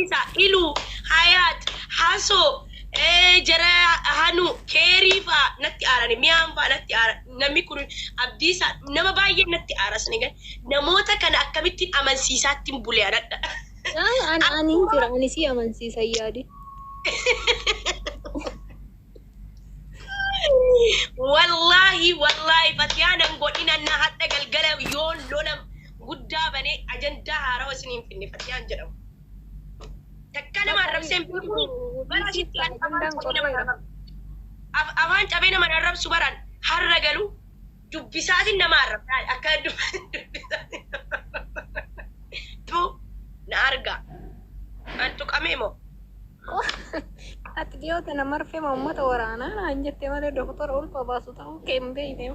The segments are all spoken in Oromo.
Abdiisaa, Iluu, Hayaat, Hasoo, jara Hanuu, Keerii faa natti aarani, Miyaan faa natti aara. Namni kun Abdiisaa nama baay'ee natti aara isin egaa. Namoota kana akkamittiin amansiisaattiin bule anadha. Ani hin jira, ani si amansiisa yaadi. Wallaahi wallaahi Fatiyaa nan godhina na hadha galgala yoon lola guddaa banee ajandaa haarawa isin hin finne Fatiyaan jedhamu. Takka nama arrabsee hin beeku bara asitti ani afaan cabee nama arrabsu. Afaan cabee nama arrabsu baran har'a galu dubbisaatiin nama arrabsa akka dubbisaatiin tu na arga. An tuqamee moo? Ati dhiyoo tana marfee uummata waraanaa naan jette malee doktora ulfa baasu ta'uu kee hin beekne.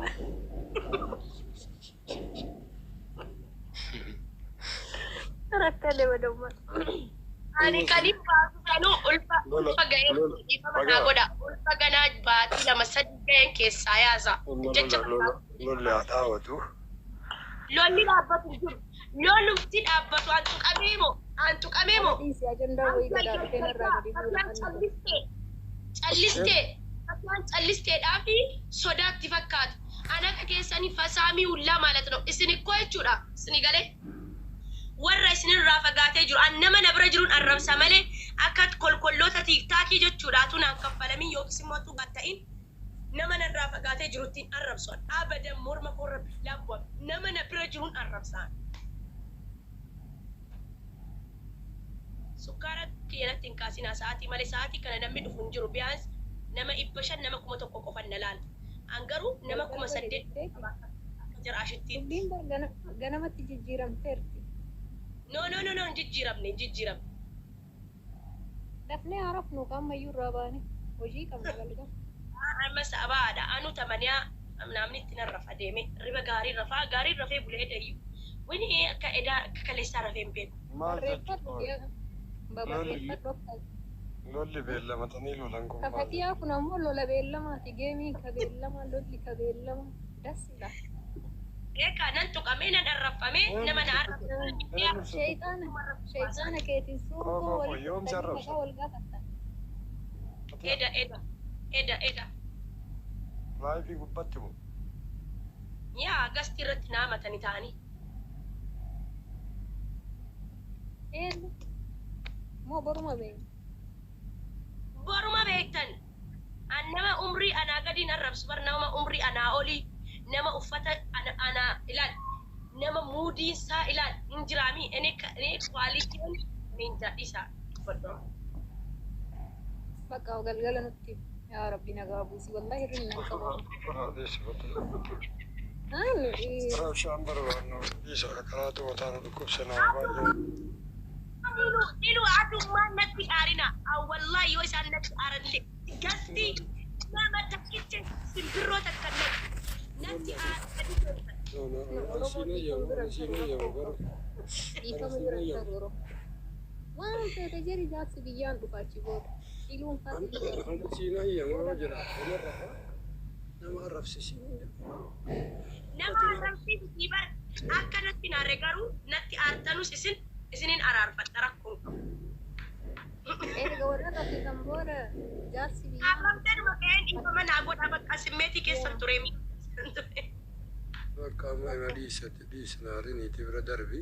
Rakkate badummaa. Ani kanin baasu sanuu ulfa ulfa ga'ee dhiifama naa godha. Ulfa ganaa baatii 2 3 ga'een keessaa yaasa. Jecha Lolli haa dhaabatu. Lolli dhaabbatu hin jiru. Lolumti dhaabbatu an tuqamee moo? An tuqamee moo? Dhiisi ajandaa wayii gadaa dhufee narraa gadi bu'uudha Fatiyaan callistee callistee Fatiyaan callisteedhaa fi sodaatti fakkaata. An akka keessanii fasaamii hullaa ማለት ነው. Isin ikkoo jechuudha. Isinii galee? Warra isinirraa fagaatee jiru. An nama na bira jiruun arrabsa malee akka kolkolloota tiiktaakii jechuudha. Atuu naan kaffalamin yookiis immoo atuu ta'in nama narraa fagaatee jirutti hin arrabsu. Abadan morma koorra billaa bu'a. Nama na bira jiruun arrabsa. Sukkaara kiyya natti hin kaasinaa sa'aatii malee sa'aatii kana namni dhufu hin jiru. Biyaans nama 500 nama 1000 qofan na laala. An garuu nama 8000 qaba akka jara ashittiitti. Dubbiin bar ganamatti jijjiiramteerti. No no no no hin jijjiiramne hin jijjiiramne. Dafnee haa rafnu ammayyuu irraa baane hojii qabna galgala. Amma sabaadha. Anu tamaniyaa namni itti nan rafa deeme riba gaarii rafaa gaarii rafee bulee dayyu. Wani akka edaa akka kaleessaa rafee hin beeku. Maal Barreeffadhu jechuudha? babarreeffadhu akka. Lolli beellamatanii lolan kun maal? Kafatiyaa kun ammoo lola beellamaati. Geemiin ka beellamaa lolli ka beellamaa das ila. Eekaa nan tuqamee nan arrabfamee nama na arrabse. Sheexaana sheexaana keetiin suuquu walitti Yoom si dhuftanii arrabsa? maqaa wal gaafattan. Eda eda eda eda. Live gubbatti moo? Yaa gastii irratti naa matanii ta'anii. Eenyu? Moo boruma beekna? Boruma beektan. An nama umrii anaa gadiin arrabsu bar nama umrii anaa olii nama uffata anaa ilaal nama muudiinsaa ilaal hin jiraami inni qualityn hin isa dubbadhu. Bakka galgala nutti yaa Rabbi nagaa buusi wallahi hirribni nan qabu. Rabshaan barbaannu dhiisa karaatu mataa nu dhukkubsa nama baay'ee. Ilu ilu adummaan natti aarina wallahi yoo isaan natti aaranillee gasti nama takkicha simbirroo takka natti aaranii. Dhiifama jira garuu. Waan feete jedhi jaarsi biyyaan dhufa achi booda. Iluun faati. Siin hayyamu jira nama arrabsisiin. Nama arrabsiisii bar akka natti naarre garuu natti aartanus isin isinin araarfadha rakkoon qabu. Erga warra raffisan booda jaarsi biyyaan. Arrabdeenuma ga'een dhiifama naa godha bakka simmeetii keessan ture. Bakka amma ima dhiisati dhiisnaariniiti bira darbi.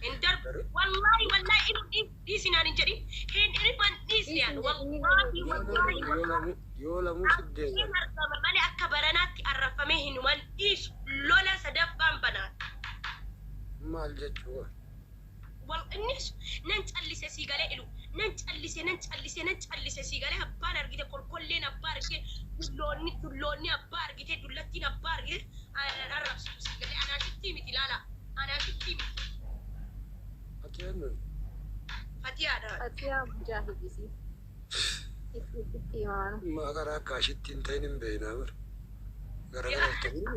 Hin darbu wallahi wallahi inu dhiisinaan hin jedhin hin himan dhiisnaan wallahi wallahi wallahi. Yoo lamuu siddeen. Hin argama malee akka baranaatti arrafamee hinuman dhiisu lola sadaffaan banaan. Maal jechuudha? Wal innis nan callise sii galee ilu nan callise nan callise nan callise sii galee abbaan argite kolkolleen abbaa argite dulloonni dulloonni abbaa argite dullattiin abbaa argite arrabsitu sii galee anaasittii miti ilaala anaasittii miti. Ati eenyuun? Fatiyaadha. Fatiyaa mujaahidisi. Itti himaanu. Maa karaa akka ashitti hin ta'in hin beeknaa bara. Gara gara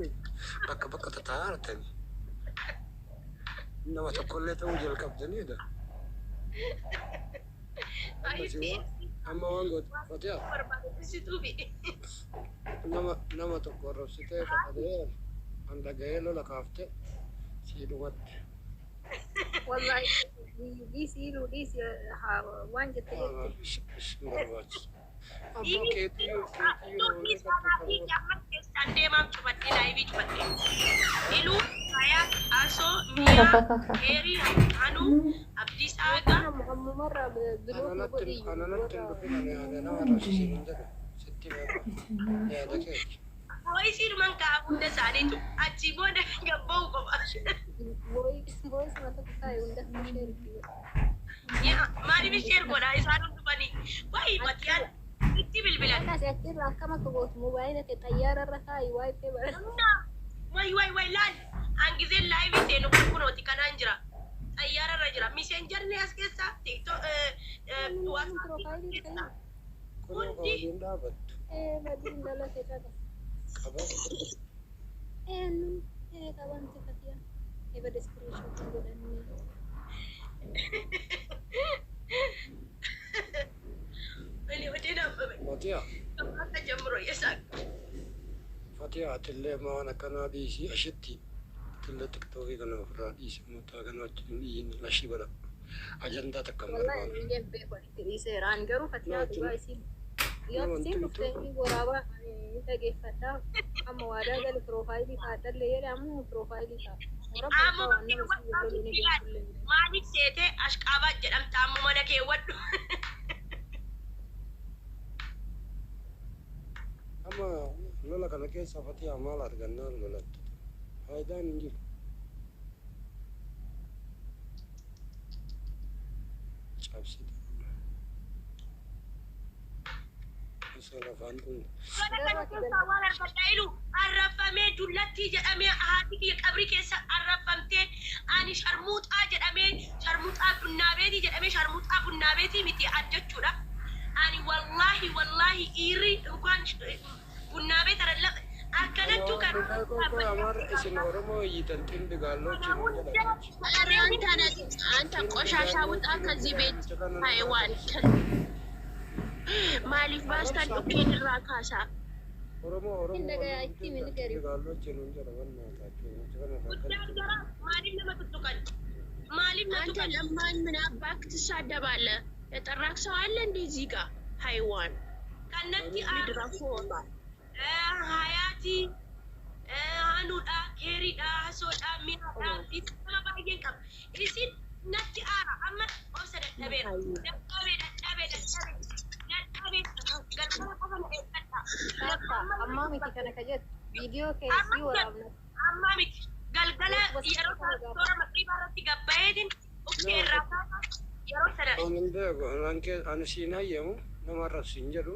bakka bakka tataa'aa artanii. Nama tokkollee ta'uu jalqabdaniidha. Amma waan gootu Fatiyaa nama tokko arrabsitee kadhatee an dhaga'ee lola kaaftee sii dhumatte. Wallahi. Dhiisii iluu dhiisii waan jette jette. Hin barbaachisu. Abbaa keetii keetii yeroo Amma keessaan deemaam cufadhee live cufadhee. Iluu, Hayaat, Asoo, Miyaa, Heerii, Hanuu, Abdiisaa Aagaa. Ammumarraa block nu Ananatti godhi ananatti hin warra dhufin ani yaada nama arrabsiisin hin jedhu. Sitti beeku. Yaada keeti. Voice dhuman ka'a hunda isaaniitu. Achii booda gabba'u qofa. Voice mata taa'e hunda share itti godhi. Yaa maaliif share godhaa isaan hundumanii? Wayi Fatiyaan itti bilbilan. Akkasi achirraa akkam akka gootu moobaayila kee xayyaara irra kaa'i waayifee bara. Way way way laal hangizeen live seenu kun kunooti kanaan jira. Xayyaara irra jira. Messengerni as keessa TikTok, Namni WhatsApp profile keessa. ta'e. Kunoo ka Hundi waliin dhaabattu. Ee badii dalate qaba. Qaba. Ee nun ee qabamte Fatiyaa. Eba screenshot godhannee. Wali hojii dhaabame. Fatiyaa. Akka ጀምሮ እየሳቅ Fatiyaa atillee waan akkanaa dhiisii ashitti atillee TikTokii kana ofirraa dhiisi mutaa kana wajjin dhiyyin lashii godha. Ajandaa takka hin Wallahi barbaanne. ani illee beeku itti dhiiseera. Ani garuu Fatiyaa Nama dhugaa wajjin isiin nama yoo isiin wanti dhuftee ni waraabaa ni dhageeffadhaa. Amma waadaa gali profile kaadhallee jedhe ammoo profile kaa'a. Warra Ammoo bakka waan nama isii loluu ni beekullee. Maaliif seetee ashqaabaa jedhamta ammoo mana keewwadhu. Amma lola kana keessa Fatiyaa maal argannaan lolattu? Faayidaan hin jiru. Cabsite. Osoo lafaan tun Lola kana keessaa waan argadhaa ilu arrafamee dullattii jedhamee haati kiyya qabrii keessa arrafamtee ani sharmuuxaa jedhamee sharmuuxaa bunnaabeetii jedhamee sharmuuxaa bunnaabeetii miti an jechuudha. Ani wallaahi wallaahi dhiirri yookaan bunnaa beet akkanattuu kan Qoy Amaara isin Oromoo iyyitan ximbi gaalloochi nuun jedhan. ኧረ አንተ ነህ አንተ ቆሻሻ ውጣ ከዚህ ቤት حيوان maaliif baastan dhukkeen irraa kaasaa Oromoo Oromoo Hin dhagayaa itti himi ni gari. ximbi gaalloochi nuun jedha wannaataachuu namicha kana irraa Guddaan akkamitti gara maaliif nama tuttuqan? Maaliif na አንተ tuqan? ለማኝ ምን አባክ ትሳደባለህ? የጠራክ ሰው አለ እንዴ እዚህ ጋር حيوان Kan natti ምድረፎ Hayaatii, Hanuudha, Keeriidha, Hasoodha, Mi'aadha, nama baay'een qaba. Isin natti aara amma obsa dadhabeera. Dadhabee dadhabee dadhabee dadhabee galgala qofa na eeggadha. Takka ammaa miti kana ka jettu viidiyoo keessi waraabna. Ammaa miti galgala yeroo toora maqriibaa irratti gabbaa'eetiin uffee irraa kaasa yeroo sana Ani hin beeku ani siin hayyamu nama arrabsi hin jedhu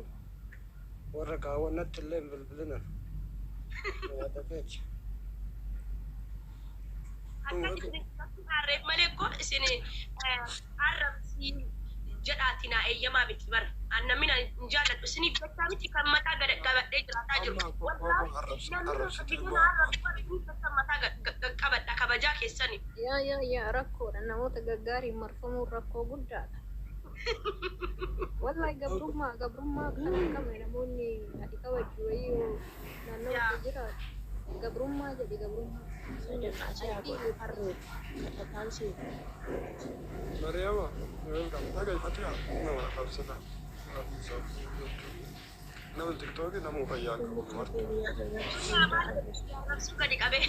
warra kaawwannatti illee hin bilbilinan. Yaada keeti. Akka isin aarreef malee ko isin arrabsii jedhaati naa eeyyamaa miti bara. Namni na hin jaalladhu isiniif jechaa miti kan mataa gad qabadhee jiraataa jiru. Amma akkoo Namni arrabsitee na bu'aa. arrabsu jecha mataa qabadha kabajaa keessani. Yaa yaa yaa rakkoodha namoota gaggaariin marfamuun rakkoo guddaadha. Wallahi gabrummaa gabrummaa kan hin qabne namoonni ati kabajju wayii yoo naannoo kee jiraatu gabrummaa jedhi gabrummaa. Sadaqaa kadhataan si Mariyaama dhagahi Fatiyaa nama arrabsita. Nama TikTokii nama fayyaa hin qabu marti. Arrabsuu gadi qabee.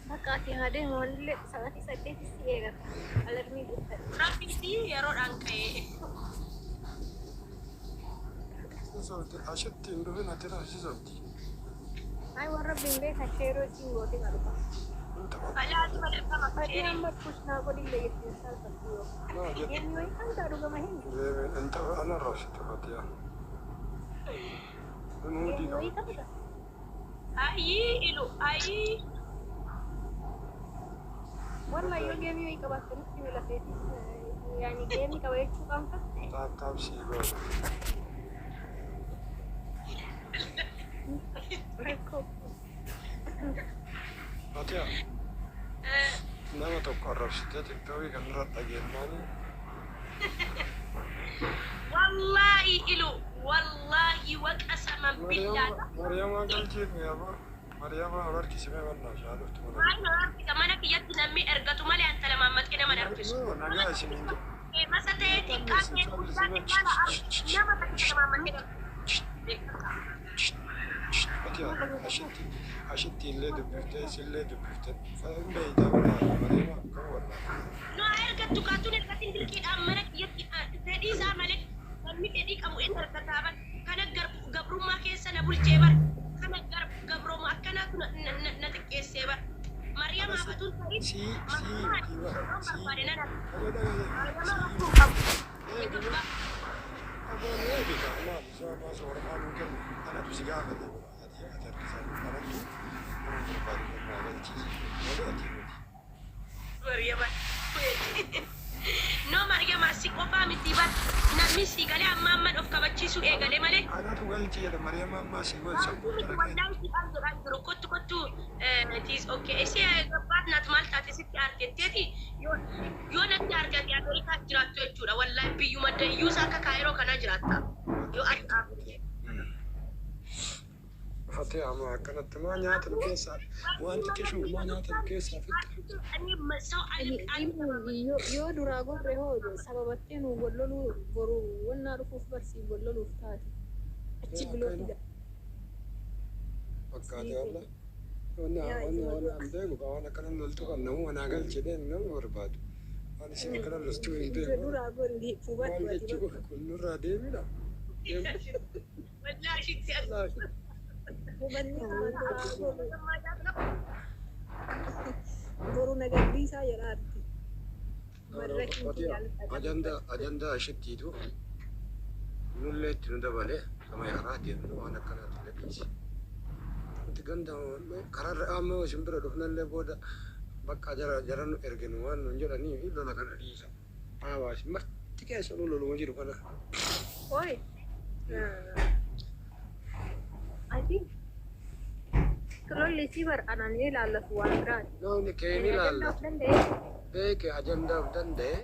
Bakka ati haa deemu wanillee sa'aatii 8 si eegata. Alarmii guuttadha. Rabbiitii yeroodhaan ka'ee. Ashitti hin dhufin ati raasisatti. Ay waan rabbiin beekan sheeroo isiin goote qalba. Alaati madarkama Fatii sheerii. amma push naa godhillee jettiin saalfattu yoo. Naa jettu. Deemni wayii kan ta'a dhugama hin jiru. Inta ana arrabsite Fatiyaa. Muudii Deemni wayii qaba. qabda. Ayyii ilu ayyii. Wallahi yoo game wayii qabaatte nutti milafeetis yaani game qaba jechuu qaanfatte. Tap tap sii goona. Rakkoo. Fatiyaa nama tokko arrabsitee TikTokii kanarra dhageenyaani Wallaahi ilu wallaahi waqasaman billaa. Mariyamaa galchiin yaabaa. Mariyaama ol harkisimee mannaa shaa dhuftu mana. Maal na harkisa? Mana kiyyatti namni ergatu malee anta lamaan maxxee nama harkisu. No, nagaa isiniin jedhe. Masa ta'ee xiqqaa ta'ee guddaa xiqqaa nama takka lamaan maxxee Fatiha ashitti ashitti illee dubbiftee isillee dubbiftee hin beeytaa wallaahi Mariyaama akkam wallaahi. No ergattu kaatuun ergatiin dirqiidhaan mana kiyyatti fedhii isaa malee namni fedhii qabu inni ergataa bar kana gabrummaa keessa na bulchee bar kana gabrooma akkanaatu na xiqqeessee bar Mariyaama hafatuun ta'in Sii sii miti bara sii. Barbaade nan Dhagee dhagee Mariyaama sii. rakkoo qabu. Aboon eebika maal isaa baasa waraqaa nuu kennu anatu si gaafate ati ati harkisaa anatu nama barbaadu irraa galchiise malee ati miti. Mariyaama. No, Mariyaama si qofaa miti bar namni si galee amma amman of kabachiisuu eegale malee. Anatu galchi jedha Mariyaama ammaa si godha sammuu tara Wallahi si aan jedhaa jiru kottu kottu it is okay. Isi gabbaat naat maal taate sitti argetteeti yoo natti arte ati Ameerikaa jiraattu jechuudha. Wallahi biyyuma dayyuusa akka Kaayiroo kanaa jiraatta. Yoo ati arte. Fatee amma akkanatti maa nyaata nu keessaa waan xiqqishu maa nyaata nu keessaa fixxa. ሰው Yoo duraa gorre hoo sababattee nu walloluu boru wannaa dhufuuf barsii walloluuf taate. Achi biloo fida. Fakkaate walla. Wanni wanni wanni an beeku ka waan akkana loltu kan namuu manaa galche dheen nama barbaadu. Waan isin akkana loltuu hin beeku. Duraa gorri Maal hubadhu ati jechuu bakka. kun nurraa deemidha. Wallahi sitti Hubanni tuma duraa gorri. Boru na gadhiisaa jedhaatti. Warra kinti jaalladha. Ajanda ajanda ashittiitu nullee itti nu dabale sama yaraa deemnu waan akkanaatti illee dhiisi. Nuti ganda karaarra amma isin bira dhufnallee booda bakka jara jara nu erginu waan nun jedhanii fi lola kana dhiisa. Hawaasi marti keessa nu loluma jiru kana. Oi. I think lolli si bar anaan ilaallatu waan biraati. Namni kee ni Ani ajandaa of ilaallatu. danda'e. Beeke ajandaa of danda'e.